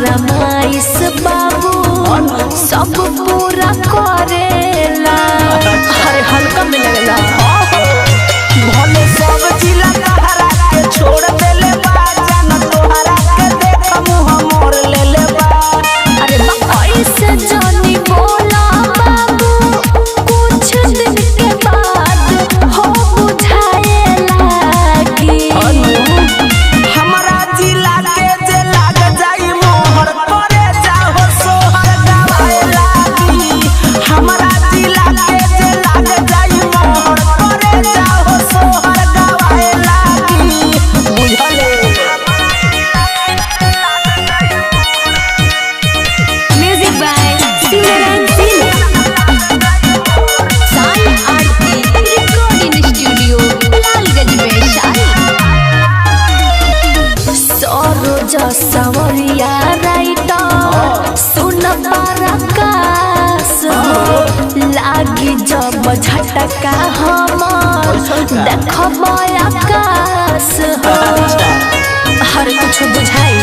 फरमाइश बाबू सब पूरा करेला। अरे हल्का में लगेला। भले सब जिला तहरा के छोड़ देले बा, जान तोहरा के देख मुंह मोर लेले बा। अरे ऐसे जानी बोला बाबू, कुछ दिन के बाद हो बुझाए लागी। हमरा जिला के जे लाग जाई मोहर, करे जाहो सोहर गवाए लागी। हमरा जिला के जे लाग जाई मोहर, करे जाहो सोहर गवाए लागी। बुझले? Music by Simran Singh. Sai Aarti recording studio, Lalganj Vaishali. Saroj Sawaria writer सुन पराकाश हो, लागी जब झटका हमर देखब आकाश हो। हर कुछ बुझाई।